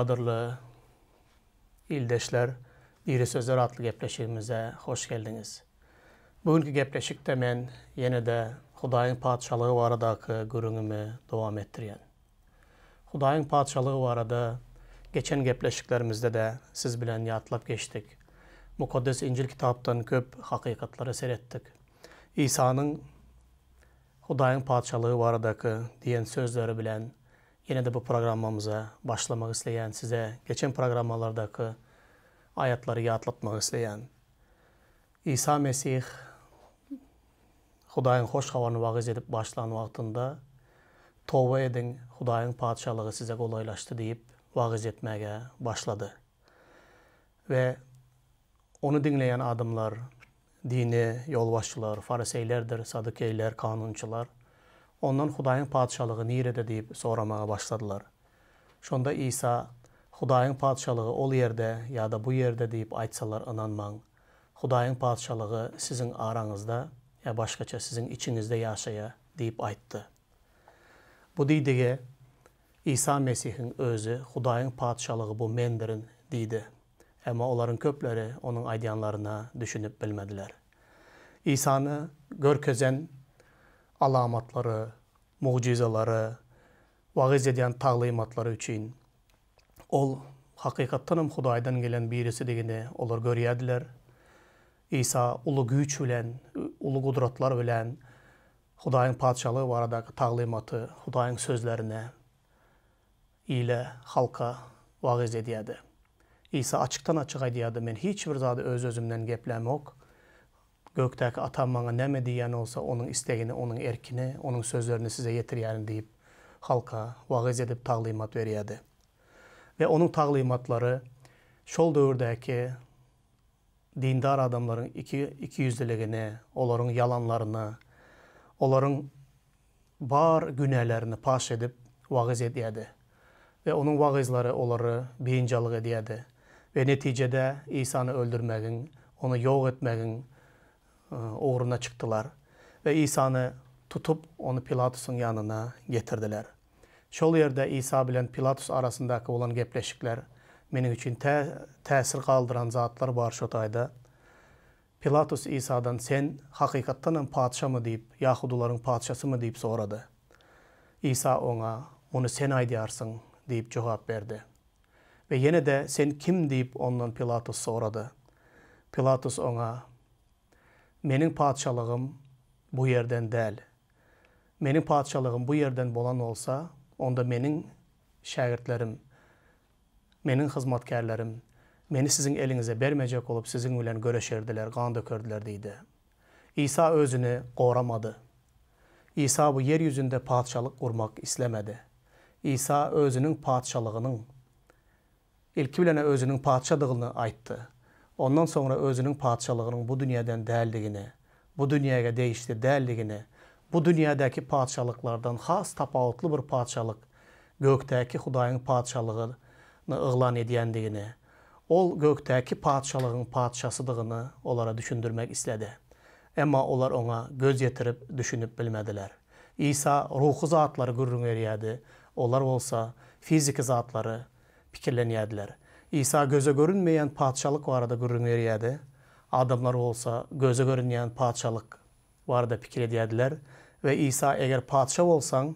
Gadyrly ildeşler, Diri Sözler atly gepleşigimize hoş geldiňiz. Bu günki gepleşikde men ýene-de Hudaýyň Patyşalygy baradaky gürrüňimi dowam etdirýän. Hudaýyň Patyşalygy barada geçen gepleşiklerimizde-de siz bilen ýatlap geçdik. Mukaddes Injil kitapdan köp hakykatlara seretdik. Isanyň Hudaýyň Patyşalygy baradaky diýen sözleri bilen ýene-de bu programmamyza başlamak isleýän, size geçen programmalardaky aýatlary ýatlatmak isleýän. Isa Mesih Hudaýyň hoş habaryny wagyz edip başlan wagtynda, Toba ediň, Hudaýyň Patyşalygy size golaýlaşdy diýip wagyz etmäge başlady. We Ony diňleýän adamlar, dini ýolbaşçylar, fariseýlerdir sadukeýler, kanunçylar Ondan Hudaýyň Patyşalygy nirede diýip soramaga başladylar. Şonda Isa, Hudaýyň Patyşalygy ol ýerde ýa-da bu ýerde diýip aýtsalar ynanmaň. Hudaýyň Patyşalygy siziň araňyzda, ýa başgaça siziň içiňizde ýaşaýar diýip aýtdy. Bu diýdigi Isa Mesihiň özi Hudaýyň Patyşalygy bu Mendirin diýdi. Emma olaryň köpleri onuň aýdýanlaryna düşünip bilmediler. Isany görkezen alamatlary, mugjyzalary, wagyz edýän taglymatlary üçin Ol hakykatdanam Hudaýdan gelen birisidigini olar görýärdiler. Isa uly güýç bilen, uly gudratlar bilen Hudaýyň Patyşalygy baradaky taglymaty, Hudaýyň sözlerini ile, halka wagyz edýärdi. Isa açykdan-açyk aýdýardy, Men hiç bir zady öz-özümden geplämok. Gökdäki Atam maňa näme diýýän bolsa, Onuň islegini, Onuň erkini, Onuň sözlerini size ýetirýärin diýip, halka wagyz edip taglymat berýärdi. We Onuň taglymatlary şol döwürdäki dindar adamlaryň ikiýüzlüligini, olaryň ýalanlaryny, olaryň bar günälerini paş edip wagyz edýärdi we onuň wagyzlary olary biynjalyk edýärdi we netijede Isany öldürmegiň, ony ýok etmegiň ugruna çykdylar we Isany tutup, ony Pilatusyň ýanyna getirdiler. Şol ýerde Isa bilen Pilatus arasyndaky bolan gepleşikler meniň üçin täsir galdyran zatlar bar şo taýda. Pilatus Isadan, Sen, hakykatdanam, patyşamy diýip, ýahudylaryň patyşasymy diýip sorady. Isa oňa, Muny sen aýdýarsyň diýip jogap berdi. We ýene-de, Sen kim diýip ondan Pilatus sorady. Pilatus oňa, Meniň patyşalygym bu ýerden däl. Meniň patyşalygym bu ýerden bolan bolsa, onda meniň şägirtlerim Meniň hyzmatkärlerim Meni siziň eliňize bermejek bolup siziň bilen göreşerdiler, gan dökerdiler diýdi. Isa özüni goramady. Isa bu ýer ýüzünde patyşalyk gurmak islemedi. Isa özüniň patyşalygynyň, ilki bilen-ä özüniň patyşadygyny aýtdy. Ondan soňra özüniň patyşalygynyň bu dünýäden däldigini, bu dünýäge degişli däldigini, bu dünýädäki patyşalyklardan has tapawutly bir patyşalyk, gökdäki Hudaýyň Patyşalygyny yglan edýändigini, Ol gökdäki Patyşalygyň Patyşasydygyny olara düşündirmek isledi. Emma olar Oňa göz ýetirip, düşünip bilmediler. Isa ruhy zatlary gürrüň berýärdi, olar bolsa fiziki zatlary pikirlenýärdiler. Isa göze görünmeýän Patyşalyk barada gürrüň berýärdi, adamlar bolsa göze görünýän Patyşalyk barada pikir edýärdiler we Isa eger patyşa bolsaň,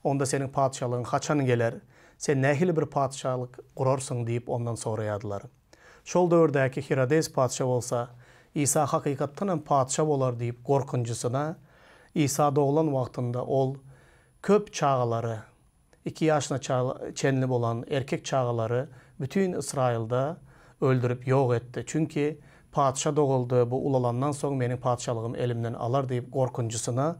onda seniň patyşalygyň haçan geler, sen nähili bir patyşalyk gurarsyň diýip ondan soraýardylar. Şol döwürdäki Hirodes patyşa bolsa, Isa hakykatdanam patyşa bolar diýip gorkunjysyna, Isa doglan wagtynda ol köp çagalary, Iki ýaşyna çenli bolan erkek çagalary bütin Ysraýylda öldürip ýok etdi. Çünki patyşa doguldy, bu ulalandan soň meniň patyşalygym elimden alar diýip gorkunjysyna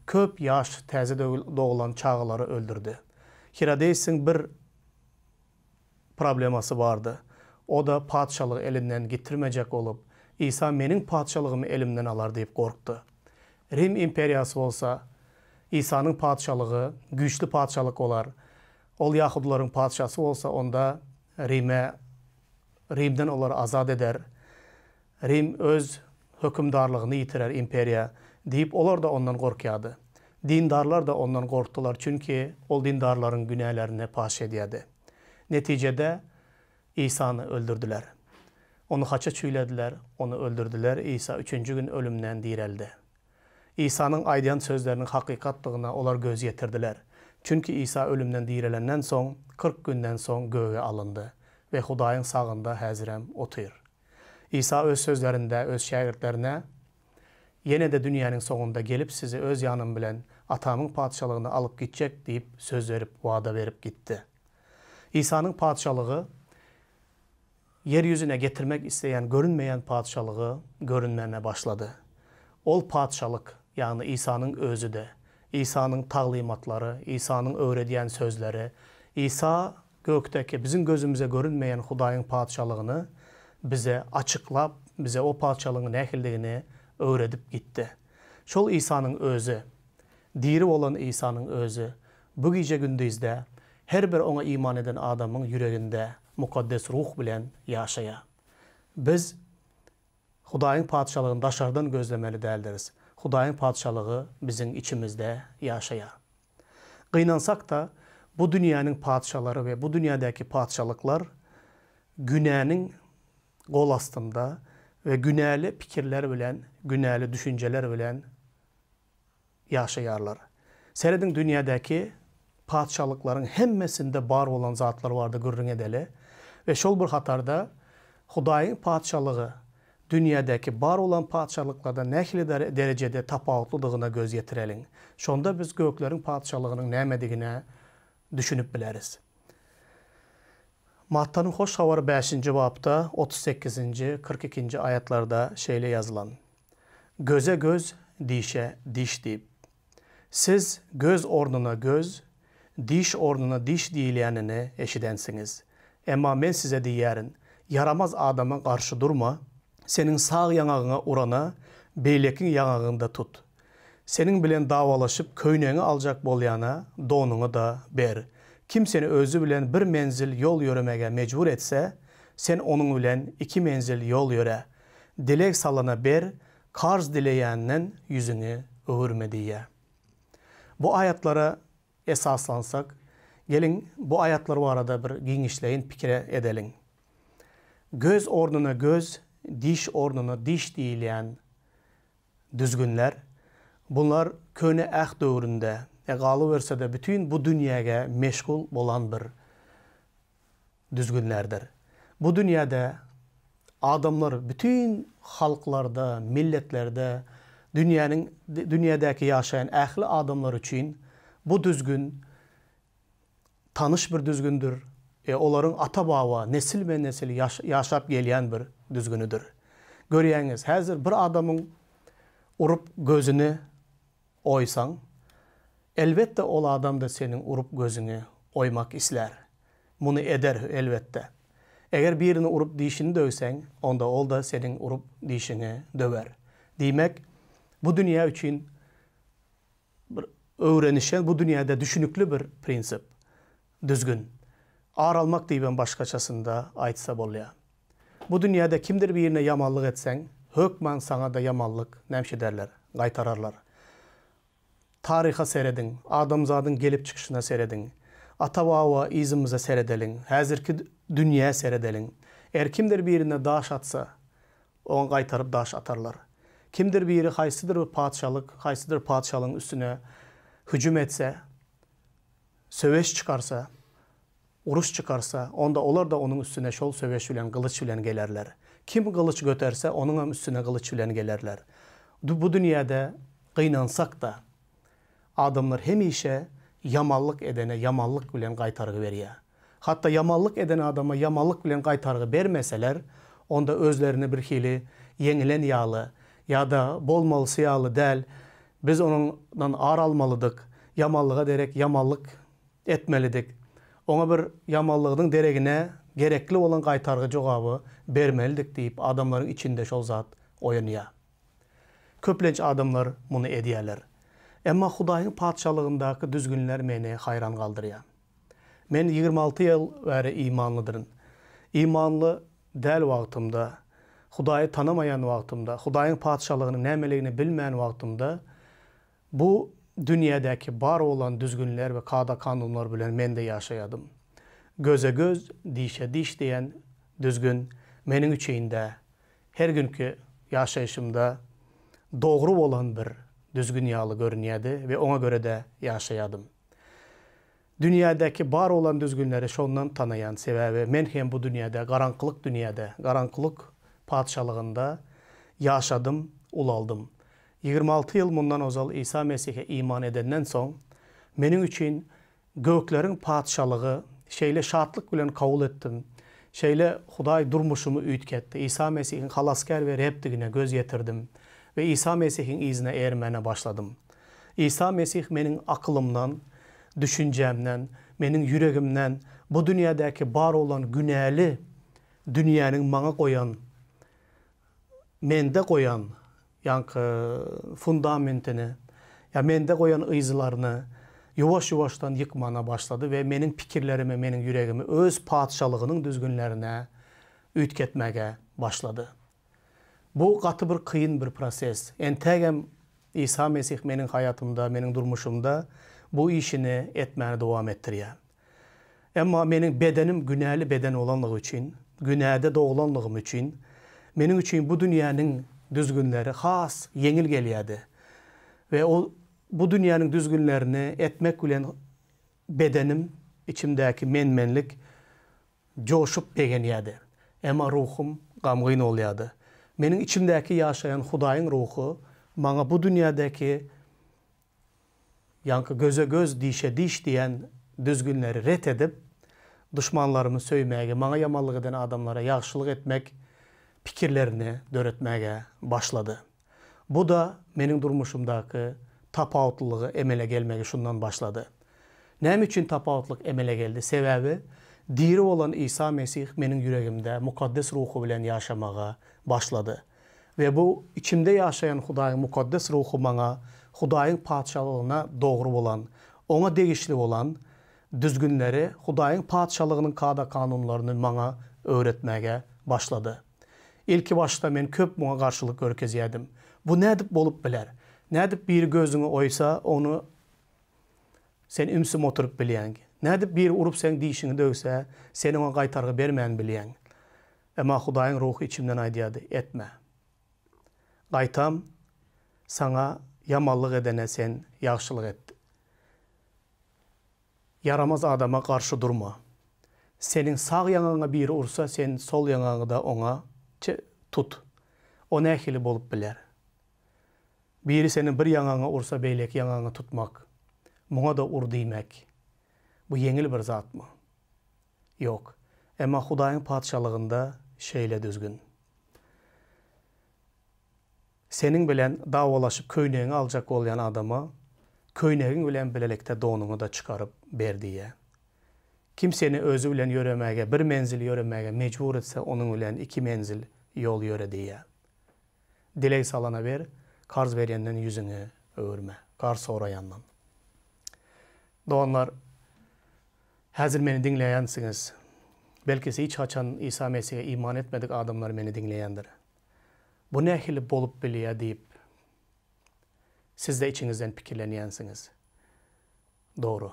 köp ýaş täze doglan çagalary öldürdi. Hirodeýsiň bir problemasy bardy. O-da patyşalygy elinden gitirmejek bolup, Isa meniň patyşalygymy elimden alar diýip gorkdy. Rim imperiýasy bolsa, Isanyň patyşalygy güýçli patyşalyk bolar. Ol ýahudylaryň patyşasy bolsa, onda Rime, Rimden olary azat eder. Rim öz hökümdarlygyny ýitirer, imperiýa, diýip, olar-da ondan gorkýardy. Dindarlar-da ondan gorkdular, çünki ol dindarlaryň günälerini paş edýärdi. Netijede, Isany öldürdiler. Ony haça çüýlediler, Ony öldürdiler, Isa üçünji gün ölümden direldi. Isanyň aýdýan sözleriniň hakykatdygyna olar göz ýetirdiler. Çünki Isa ölümden direlenden soň, 40 günden soň göge alyndy we Hudaýyň sagynda häzirem otyr. Isa öz sözlerinde öz şägirtlerine, Ýene-de dünýäniň soňunda gelip sizi öz ýanym bilen Atamyň Patyşalygyna alyp gitjek diýip söz berip, wada berip gitdi. Isanyň Patyşalygy ýer ýüzüne getirmek isleýän görünmeýän Patyşalygy görünmäne başlady. Ol Patyşalyk, ýagny Isanyň Özi-de, Isanyň taglymatlary, Isanyň öwredýän sözleri, Isa gökdäki biziň gözümize görünmeýän Hudaýyň Patyşalygyny bize açyklap, bize o Patyşalygyň nähilidigini öwredip gitdi. Şol Isanyň Özi, diri bolan Isanyň Özi bu gije-gündizde her bir Oňa iman eden adamyň ýüreginde Mukaddes Ruh bilen ýaşaýar. Biz Hudaýyň Patyşalygyny daşardan gözlemeli däldiris. Hudaýyň Patyşalygy biziň içimizde ýaşaýar. Gynansak-da, bu dünýäniň patyşalary we bu dünýädäki patyşalyklar günäniň gol astynda we günäli pikirler bilen, günäli düşünjeler bilen ýaşaýarlar. Serediň dünýädäki patyşalyklaryň hemmesinde bar bolan zatlar barada gürrüň edeli we şol bir hatarda Hudaýyň Patyşalygy dünýädäki bar bolan patyşalyklardan nähili derejede tapawutlydygyna göz ýetireliň. Şonda biz gökleriň Patyşalygynyň nämedigine düşünip bileris. Mattanyň Hoş Habary bäşinji bapda 38-nji, 42-nji aýatlarda şeýle ýazylan, Göze göz, dişe diş diýip. Siz göz ornuna göz, diş ornuna diş diýilýänini eşidensiňiz. Emma men size diýýärin, ýaramaz adama garşy durma, seniň sag ýaňagyňa urana beýleki ýaňagyňy-da tut. Seniň bilen dawalaşyp köýnegiňi aljak bolýana donuňy-da ber. Kim seni özi bilen bir menzil ýol ýöremäge mejbur etse, sen onuň bilen iki menzil ýol ýöre. Dileg salana ber, karz dileýänden ýüzüňi öwürme diýýär. Bu aýatlara esaslansak, geliň, bu aýatlar barada bir giňişleýin pikir edeliň. Göz ornuna göz, diş ornuna diş diýilýän düzgünler, bular Köne Äht döwründe, e galyberse-de bütin bu dünýäge meşgul bolan bir düzgünlerdir. Bu dünýäde adamlar bütin halklarda, milletlerde, dünýäniň dünýädäki ýaşaýan ähli adamlar üçin bu düzgün tanyş bir düzgündir we olaryň ata-baba, nesilme-nesil ýaşap gelýän bir düzgünidir. Görýäňiz, häzir bir adamyň urup gözüni oýsaň, elbetde ol adam-da seniň urup gözüňi oýmak islär. Muny eder, elbetde. Eger birini urup dişini döwseň, onda ol-da seniň urup dişiňi döwer. Diýmek, bu dünýä üçin bir öwrenişen, bu dünýäde düşünikli bir prinsip, düzgün. Ar almak diýibem başgaçasynda aýtsa bolýar. Bu dünýäde kimdir birine ýamanlyk etseň, hökman saňa-da ýamanlyk nämiş ederler, gaýtararlar. Taryha serediň, adamzadyň gelip çykyşyna serediň. Ata-baba yzymyza seredeliň, häzirki dünýä seredeliň. Eger kimdir birine daş atsa, oňa gaýtaryp daş atarlar. Kimdir biri haýsydyr bir patyşalyk, haýsydyr patyşalygyň üstüne hüjüm etse, söweş çykarsa, uruş çykarsa, onda olar-da onuň üstüne şol söweş bilen, gylyç bilen gelerler. Kim gylyç göterse, onuňam üstüne gylyç bilen gelerler. Bu dünýäde gynansak-da, adamlar hemişe ýamanlyk edene ýamanlyk bilen gaýtargy berýär. Hatda ýamanlyk eden adama ýamanlyk bilen gaýtargy bermeseler, onda özlerini birhili ýeňilen ýaly ýa-da bolmalysy ýaly däl, biz onuňdan ar almalydyk, ýamanlyga derek ýamanlyk etmelidik. Oňa bir ýamanlygynyň deregine gerekli bolan gaýtargy jogaby bermelidik diýip adamlaryň içinde şol zat oýanýar. Köplenç adamlar muny edýärler. Emma Hudaýyň Patyşalygyndaky düzgünler meni haýran galdyrýar. Men 26 ýyl bäri imanlydyryn. Imanly däl wagtymda, Hudaýy tanamaýan wagtymda, Hudaýyň Patyşalygynyň nämeligini bilmän wagtymda Bu dünýädäki bar bolan düzgünler we kada-kanunlar bilen men-de ýaşaýadym. Göze göz, dişe diş diýen düzgün meniň üçin-de her günki ýaşaýşymda dogry bolan bir düzgün ýaly görünýärdi we oňa görä-de ýaşaýardym. Dünýädäki bar bolan düzgünleri şondan tanaýan, sebäbi men hem bu dünýäde, garaňkylyk dünýäde, garaňkylyk patyşalygynda ýaşadym, ulaldym. 26 ýyl mundan ozal Isa Mesihe iman edenden soň, meniň üçin Gökleriň Patyşalygy şeýle şatlyk bilen kabul etdim. Şeýle Hudaý durmuşymy üýtgetdi. Isa Mesihiň Halasgär we Rebdigine göz ýetirdim we Isa Mesihiň yzyna ermäne başladym. Isa Mesih meniň akylymdan, düşünjämden, meniň ýüregimden bu dünýädäki bar bolan günäli dünýäniň maňa goýan mende goýan ýaňky fundamentini, ýa mende goýan yzlaryny ýuwaş-ýuwaşdan ýykmana başlady we meniň pikirlerimi, meniň ýüregimi öz patyşalygynyň düzgünlerine üýtgetmäge başlady. Bu gaty bir kyn bir proses. Entägem Isa Mesih meniň haýatymda, meniň durmuşymda bu işini etmäni dowam etdirýär. Emma meniň bedenim günäli beden bolanlygy üçin, günäde doglanlygym üçin, meniň üçin bu dünýäniň düzgünleri has ýeňil gelýärdi. We ol bu dünýäniň düzgünlerini etmek bilen bedenim, içimdäki men-menlik joşup begenýärdi. Emma ruhum gamgyn bolýardy. Meniň içimdäki ýaşaýan Hudaýyň Ruhy maňa bu dünýädäki Ýaňky göze göz, dişe diş diýen düzgünleri ret edip, duşmanlarymy söýmäge, maňa ýamanlyk eden adamlara ýagşylyk etmek pikirlerini döretmäge başlady. Bu-da meniň durmuşymdaky tapawutlylygy emele gelmegi şundan başlady. Näme üçin tapawutlyk emele geldi? Sebäbi diri bolan Isa Mesih meniň ýüregimde Mukaddes Ruhy bilen ýaşamaga başlady. We bu içimde ýaşaýan Hudaýyň Mukaddes Ruhy maňa Hudaýyň Patyşalygyna dogry bolan, Oňa degişli bolan düzgünleri, Hudaýyň Patyşalygynyň kada-kanunlaryny maňa öwretmäge başlady. Ilki başda men köp muňa garşylyk görkezýärdim. Bu nädip bolup biler? Nädip biri gözüňi oýsa, ony sen ümsüm oturyp bilýäň? Nädip biri urup seň dişiňi döwse, sen oňa gaýtargy bermän bilýäň? Emma Hudaýyň Ruhy içimden aýdýardy, Etme. Gaýtam, saňa ýamanlyk edene sen ýagşylyk et. Ýaramaz adama garşy durma. Seniň sag ýaňagyňa biri ursa, sen sol ýaňagyňy-da oňa tut. O nähili bolup biler? Biri seniň bir ýaňagyňa ursa, beýleki ýaňagyňy tutmak, muňa-da ur diýmek, bu ýeňil bir zatmy? Ýok. Emma Hudaýyň Patyşalygynda şeýle düzgün. Seniň bilen dawalaşyp köýnegiňi aljak bolýan adama köýnegiň bilen bilelikde donuňy-da çykaryp ber diýýär. Kim seni özi bilen ýöremäge bir menzil ýöremäge mejbur etse onuň bilen iki menzil ýol ýöre diýýär. Dileg salana ber, karz berýänden ýüzüňi öwürme, karz soraýandan. Doganlar, Häzir meni diňleýänsiňiz. Belkisi hiç haçan Isa Mesihe iman etmedik adamlar meni diňleýändir. Bu nähili bolup bilýä diýip, siz-de içiňizden pikirlenýänsiňiz. Dogry.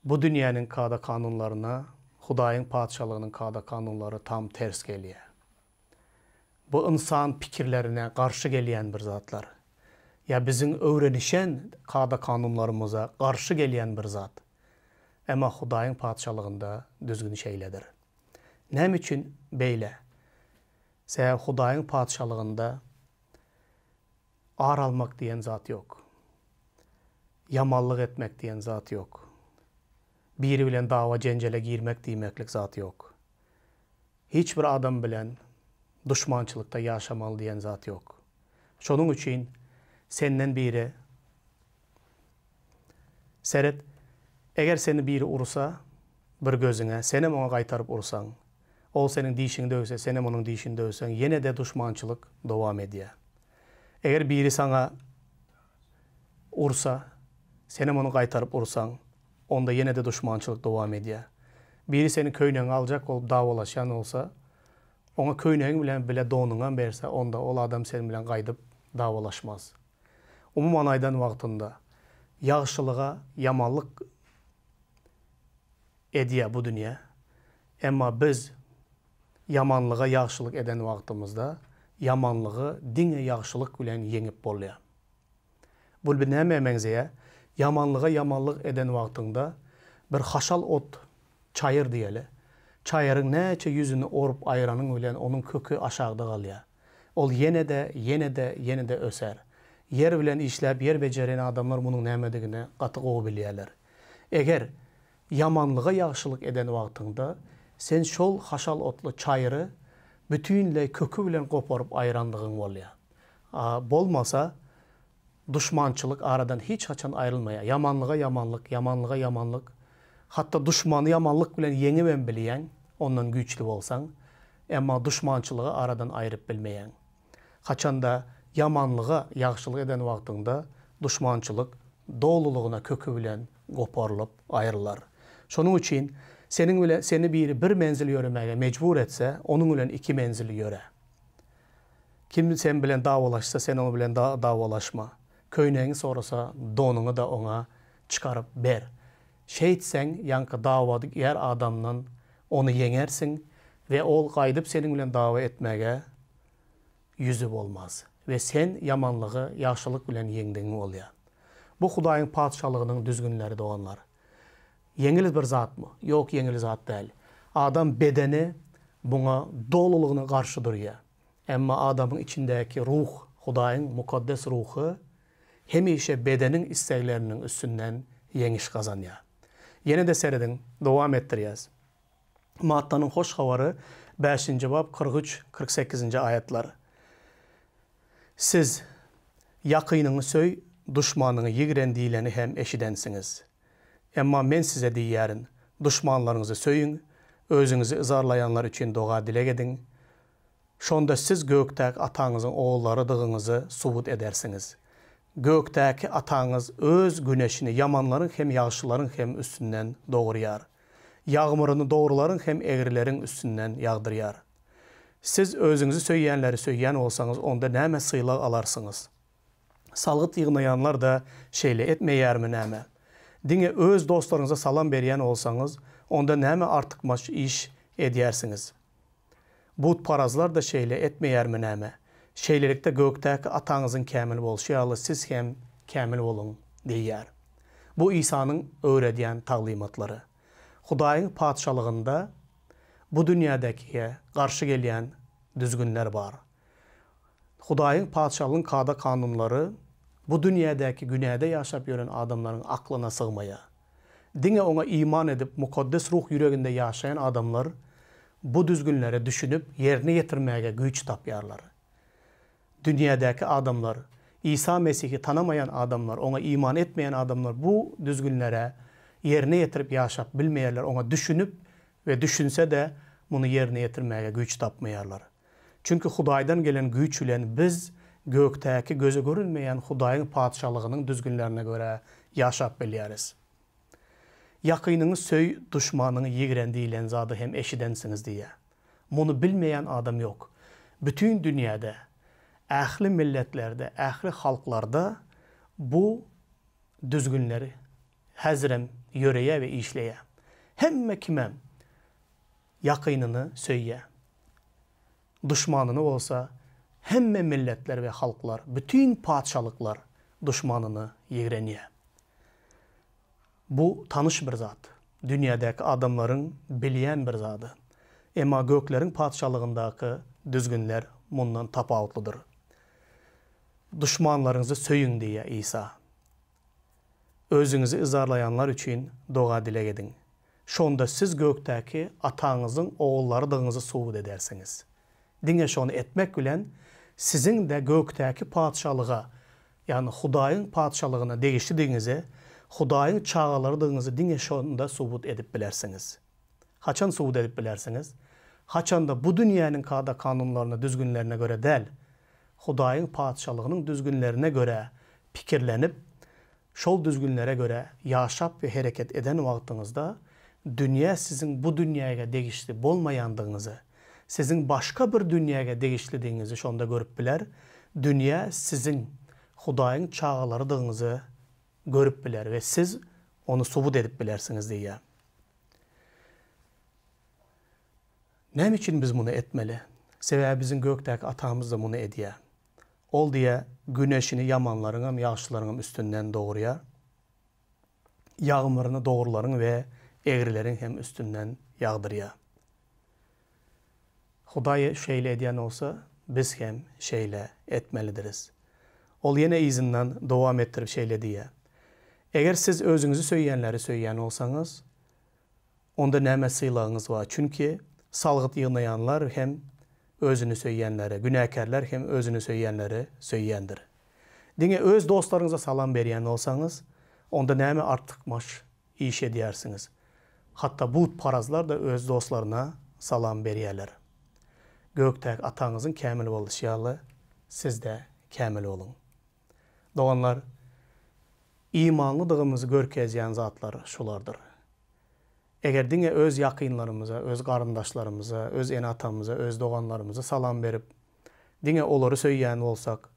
Bu dünýäniň kada-kanunlaryna Hudaýyň Patyşalygynyň kada-kanunlary tam ters gelýär. Bu ynsan pikirlerine garşy gelýän bir zatlar. Ýa biziň öwrenişen kada-kanunlarymyza garşy gelýän bir zat. Emma Hudaýyň Patyşalygynda düzgün şeýledir. Näme üçin beýle? Sebäbi Hudaýyň Patyşalygynda ar almak diýen zat ýok. Ýamanlyk etmek diýen zat ýok. Biri bilen dawa-jenjele girmek diýmeklik zat ýok. Hiç bir adam bilen duşmançylykda ýaşamaly diýen zat ýok. Şonuň üçin senden biri Seret, eger seni biri ursa bir gözüňe, senem oňa gaýtaryp ursaň, ol seniň dişiňi döwse, senem onuň dişini döwseň, ýene-de duşmançylyk dowam edýär. Eger biri saňa ursa, senem ony gaýtaryp ursaň, onda ýene-de duşmançylyk dowam edýär. Biri seniň köýnegiňi aljak bolup dawalaşýan bolsa, oňa köýnegiň bilen bile donuňam berse, onda ol adam seniň bilen gaýdyp dawalaşmaz. Umuman aýdan wagtynda, ýagşylyga ýamanlyk. edýär bu dünýä. Emma biz ýamanlyga ýagşylyk eden wagtymyzda ýamanlygy diňe ýagşylyk bilen ýeňip bolýar. Bu nämä meňzeýär? Ýamanlyga ýamanlyk eden wagtyňda bir haşal ot, çaýyr diýeli. Çaýyryň näçe ýüzüni orup aýranyň bilen onuň köki aşakda galýar. Ol ýene-de, ýene-de, ýene-de öser. Ýer bilen işläp ýer bejerýän adamlar munuň nämedigini gaty gowy bilýärler. Eger ýamanlyga ýagşylyk eden wagtyňda sen şol haşal otly çaýyry bütinleý köki bilen goparyp aýrandygyň bolýar. A bolmasa, duşmançylyk aradan hiç haçan aýrylmaýar. Ýamanlyga ýamanlyk, ýamanlyga ýamanlyk. Hatda duşmany ýamanlyk bilen ýeňibem bilýäň, ondan güýçli bolsaň. Emma duşmançylygy aradan aýryp bilmeýäň. Haçanda ýamanlyga ýagşylyk eden wagtyňda duşmançylyk dolulygyna köki bilen goparylyp aýrylar. Şonuň üçin seniň bilen seni biri bir menzil ýöremäge mejbur etse, onuň bilen iki menzil ýöre. Kim sen bilen dawalaşsa, sen oň bilen dawalaşma. Köýnegiňi sorasa, donuňy-da oňa çykaryp ber. Şeýtseň, ýaňky dawadygär adamdan ony ýeňersiň we ol gaýdyp seniň bilen dawa etmäge ýüzi bolmaz we sen ýamanlygy ýagşylyk bilen ýeňdigiň bolýar. Bu Hudaýyň Patyşalygynyň düzgünleri, doganlar. Ýeňil bir zatmy? Ýok, ýeňil zat däl. Adam bedeni muňa dolulygyna garşy durýar. Emma adamyň içindäki ruh, Hudaýyň mukaddes ruhy hemişe bedeniň islegleriniň üstünden ýeňiş gazanýar. Ýene-de serediň, dowam etdirýäs. Mattanyň Hoş Habary, bäşinji bap, 43, 48-nji aýatlar. Siz, Ýakynyňy söý, duşmanyňy ýigren diýleni hem eşidensiňiz. Emma Men size diýýärin, duşmanlaryňyzy söýüň, özüňizi yzarlaýanlar üçin doga-dileg ediň. Şonda siz gökdäki Ataňyzyň ogullarydygyňyzy subut edersiňiz. Gökdäki Ataňyz Öz güneşini ýamanlaryň hem ýagşylaryň hem üstünden dogurýar. Ýagmyryny dogrularyň hem egrileriň üstünden ýagdyrýar. Siz özüňizi söýýänleri söýýän bolsaňyz, onda näme sylag alarsyňyz? Salgyt ýygnaýanlar-da şeýle etmeýärmi näme? Diňe öz dostlaryňyza salam berýän bolsaňyz, onda näme artykmaç iş edýärsiňiz? Butparazlar-da şeýle etmeýärmi näme? Şeýlelikde, gökdäki Ataňyzyň kämil bolşy ýaly, siz hem kämil boluň diýýär. Bu Isanyň öwredýän taglymatlary. Hudaýyň Patyşalygynda bu dünýädäkige garşy gelýän düzgünler bar. Hudaýyň Patyşalygyň kada-kanunlary bu dünýädäki günäde ýaşap ýören adamlaryň aklyna sygmaýar. Diňe oňa iman edip, Mukaddes Ruh ýüreginde ýaşaýan adamlar bu düzgünlere düşünip, ýerine ýetirmäge güýç tapýarlar. Dünýädäki adamlar, Isa Mesihi tanamaýan adamlar, oňa iman etmeýän adamlar bu düzgünlere ýerine ýetirip ýaşap bilmeýärler, oňa düşünip we düşünse-de, muny ýerine ýetirmäge güýç tapmaýarlar. Çünki Hudaýdan gelen güýç bilen biz gökdäki göze görünmeýän Hudaýyň Patyşalygynyň düzgünlerine görä ýaşap bilýäris. Ýakynyňy söý, duşmanyňy ýigren diýlen zady hem eşidensiňiz diýýär. Muny bilmeýän adam ýok. Bütin dünýäde, ähli milletlerde, ähli halklarda bu düzgünler häzirem ýöreýär we işleýär. Hemme kimem ýakynyny söýýär. Duşmanyny bolsa hemme milletler we halklar, bütin patyşalyklar duşmanyny ýigrenýär. Bu tanyş bir zat. Dünýädäki adamlaryň bilýän bir zady. Emma gökleriň patyşalygyndaky düzgünler mundan tapawutlydyr. Duşmanlaryňyzy söýüň diýýär Isa. Özüňizi yzarlaýanlar üçin doga-dileg ediň. Şonda siz gökdäki Ataňyzyň ogullarydygyňyzy subut edersiňiz. Diňe şony etmek bilen, siziň-de gökdäki Patyşalyga, ýagny Hudaýyň Patyşalygyna degişlidigiňizi, Hudaýyň çagalarydygyňyzy diňe şonda subut edip bilersiňiz. Haçan subut edip bilersiňiz? Haçanda bu dünýäniň kada-kanunlaryna, düzgünlerine görä däl, Hudaýyň Patyşalygynyň düzgünlerine görä pikirlenip, şol düzgünlere görä ýaşap we hereket eden wagtyňyzda, dünýä siziň bu dünýäge degişli bolmaýandygyňyzy, siziň başga bir dünýäge degişlidigiňizi şonda görüp biler, dünýä siziň Hudaýyň çagalarydygyňyzy görüp biler we siz ony subut edip bilersiňiz diýýär. Näme üçin biz muny etmeli? Sebäbi biziň gökdäki Atamyz-da muny edýär. Ol diýýär, güneşini ýamanlaryňam, ýagşylaryňam üstünden dogurýar. Ýagmyryny dogrularyň we egrileriň hem üstünden ýagdyrýar. Hudaý şeýle edýän bolsa, biz hem şeýle etmelidiris. Ol ýene yzyndan dowam etdirip şeýle diýýär, Eger siz özüňizi söýýänleri söýýän bolsaňyz, onda näme sylagyňyz bar? Çünki salgyt ýygnaýanlar hem özüni söýýänleri, günäkärler hem özüni söýýänleri söýýändir. Diňe öz dostlaryňyza salam berýän bolsaňyz, onda näme artykmaç iş edýärsiňiz? Hatda butparazlar-da öz dostlaryna salam berýärler. Gökdäki Ataňyzyň kämil bolşy ýaly, siz-de kämil boluň. Doganlar, imanlydygymyzy görkezýän zatlar şulardyr. Eger diňe öz ýakynlarymyza, öz garyndaşlarymyza, öz ene-atamyza, öz doganlarymyza salam berip, diňe olary söýýän bolsak,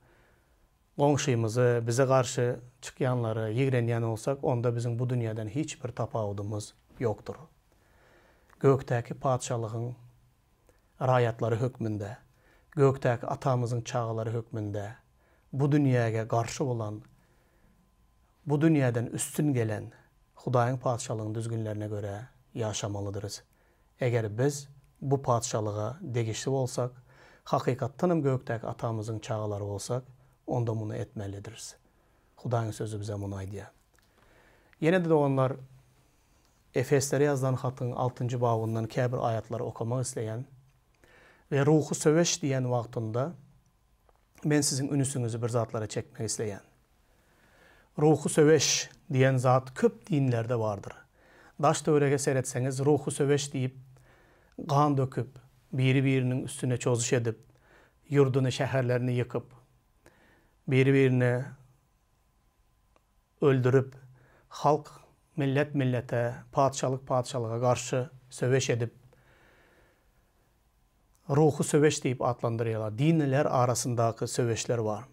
goňşymyzy, bize garşy çykýanlary ýigrenýän bolsak, onda biziň bu dünýäden hiç bir tapawudymyz ýokdur. Gökdäki Patyşalygyň raýatlary hökmünde, gökdäki Atamyzyň çagalary hökmünde bu dünýäge garşy bolan, bu dünýäden üstün gelen Hudaýyň Patyşalygyň düzgünlerine görä ýaşamalydyrys. Eger biz bu Patyşalyga degişli bolsak, hakykatdanam gökdäki Atamyzyň çagalary bolsak, onda muny etmelidiris. Hudaýyň Sözi bize muny aýdýar. Ýene-de doganlar, Efeslere ýazylan hatyň altynjy babyndan käbir aýatlary okamak isleýän. We ruhy söweş diýen wagtynda men siziň ünüsiňizi bir zatlara çekmek isleýän. Ruhy söweş diýen zat köp dinlerde bardyr. Daş-töwerege seretseňiz ruhy söweş diýip gan döküp, biri-biriniň üstüne çozuş edip, ýurduny, şäherlerini ýykyp, biri-birine öldürip, halk millet millete, patyşalyk patyşalyga garşy söweş edip, ruhy söweş diýip atlandyrýarlar. Dinler arasyndaky söweşler bar.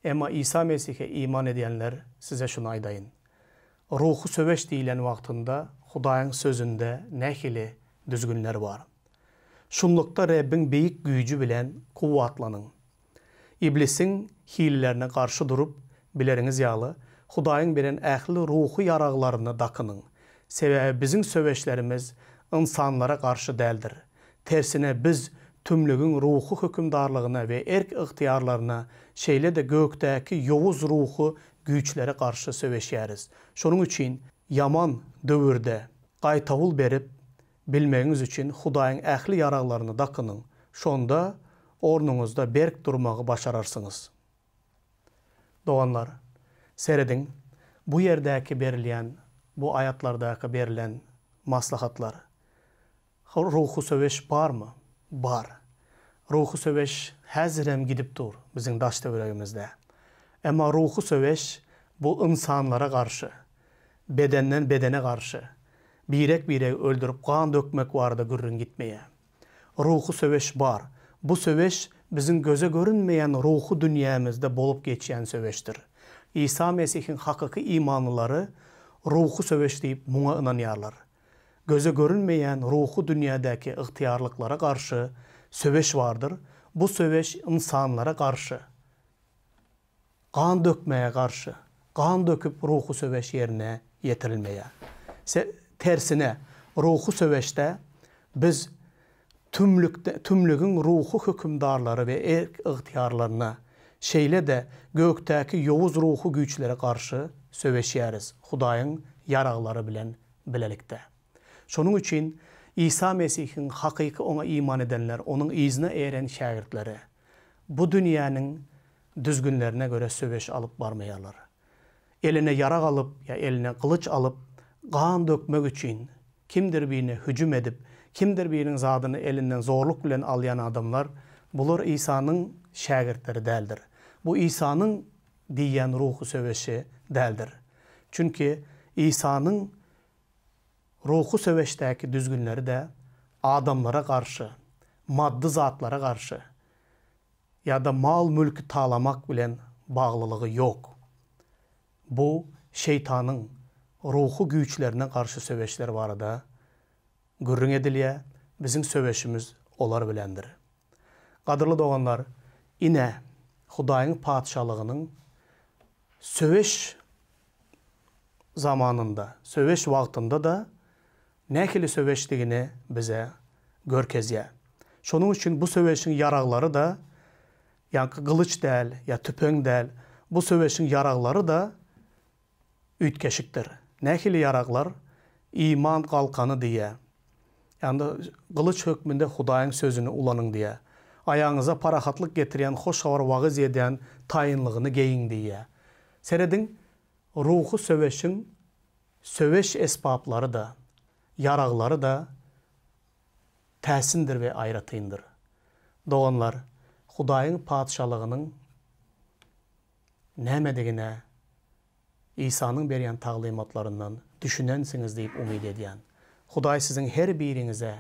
Emma Isa Mesihe iman edýänler size şuny aýdaýyn. Ruhy söweş diýlen wagtynda Hudaýyň Sözünde nähili düzgünler bar? Şunlukda Rebbiň beýik güýji bilen kuwwatlanyň. Iblisiň hilelerine garşy durup bileriňiz ýaly, Hudaýyň beren ähli ruhy ýaraglaryny dakynyň. Sebäbi biziň söweşlerimiz ynsanlara garşy däldir. Tersine, biz tümlügiň ruhy hökümdarlygyna we erk-ygtyýarlaryna, şeýle-de gökdäki ýowuz ruhy güýçlere garşy söweşýäris. Şonuň üçin ýaman döwürde gaýtawul berip bilmegiňiz üçin Hudaýyň ähli ýaraglaryny dakynyň, şonda ornuňyzda berk durmagy başararsyňyz. Doganlar, serediň, bu ýerdäki berilýän, bu aýatlardaky berlen maslahatlar, ruhy söweş barmy? Bar. Ruhy söweş häzirem gidip dur biziň daş-töweregimizde. Emma ruhy söweş bu ynsanlara garşy, bedenden bedene garşy, birek-biregi öldürip gan dökmek barada gürrüň gitmeýär. Ruhy söweş bar. Bu söweş biziň göze görünmeýän ruhy dünýämizde bolup geçýän söweşdir. Isa Mesihiň hakyky imanlylary ruhy söweş diýip muňa ynanýarlar. Göze görünmeýän ruhy dünýädäki ygtyýarlyklara garşy söweş bardyr, bu söweş ynsanlara garşy. Gan dökmäge garşy, gan döküp ruhy söweş ýerine ýetirilmeýär. Se, tersine, ruhy söweşde biz tümlükde, tümlügiň ruhy hökümdarlary we erk-ygtyýarlaryna, şeýle-de gökdäki ýowuz ruhy güýçlere garşy söweşýäris, Hudaýyň ýaraglary bilen bilelikde. Şonuň üçin Isa Mesihiň hakyky Oňa iman edenler, Onuň yzyna eren şägirtleri bu dünýäniň düzgünlerine görä söweş alyp barmaýarlar. Eline ýarag alyp ýa eline gylyç alyp, gan dökmek üçin kimdir birine hüjüm edip, kimdir biriniň zadyny elinden zorluk bilen alýan adamlar, bular Isanyň şägirtleri däldir. Bu Isanyň diýýän ruhy söweşi däldir. Çünki Isanyň ruhy söweşdäki düzgünleri-de adamlara garşy, maddy zatlara garşy ýa-da mal-mülki talamak bilen baglylygy ýok. Bu şeýtanyň ruhy güýçlerine garşy söweşler barada gürrüň edilýär. biziň söweşimiz olar bilendir. Gadyrly doganlar, ine, Hudaýyň Patyşalygynyň söweş zamanynda, söweş wagtynda-da nähili söweşdigini bize görkezýär. Şonuň üçin bu söweşiň ýaraglary-da, ýaňky gylyç däl ýa tüpeň däl, bu söweşiň ýaraglary-da üýtgeşikdir. Nähili ýaraglar? Iman galkany diýýär. Ýagny gylyç hökmünde Hudaýyň sözüni ulanyň diýýär. Aýagyňyza parahatlyk getirýän hoş habar wagyz edýän taýynlygyny geýiň diýýär. Serediň, ruhy söweşiň söweş esbaplary-da, ýaraglary-da täsindir we aýratyndyr. Doganlar, Hudaýyň Patyşalygynyň nämedigine Isanyň berýän taglymatlaryndan düşünensiňiz diýip umyt edýän. Hudaý siziň her biriňize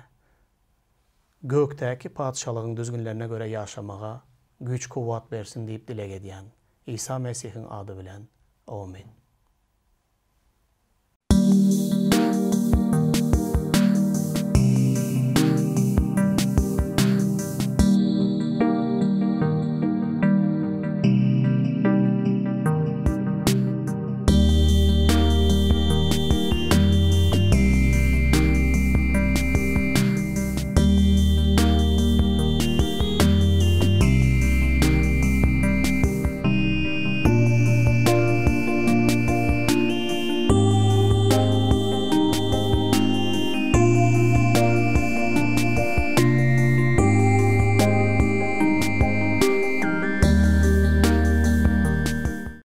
Gökdäki Patyşalygyň düzgünlerine görä ýaşamaga güýç-kuwwat bersin diýip dileg edýän. Isa Mesihiň ady bilen. Omyn.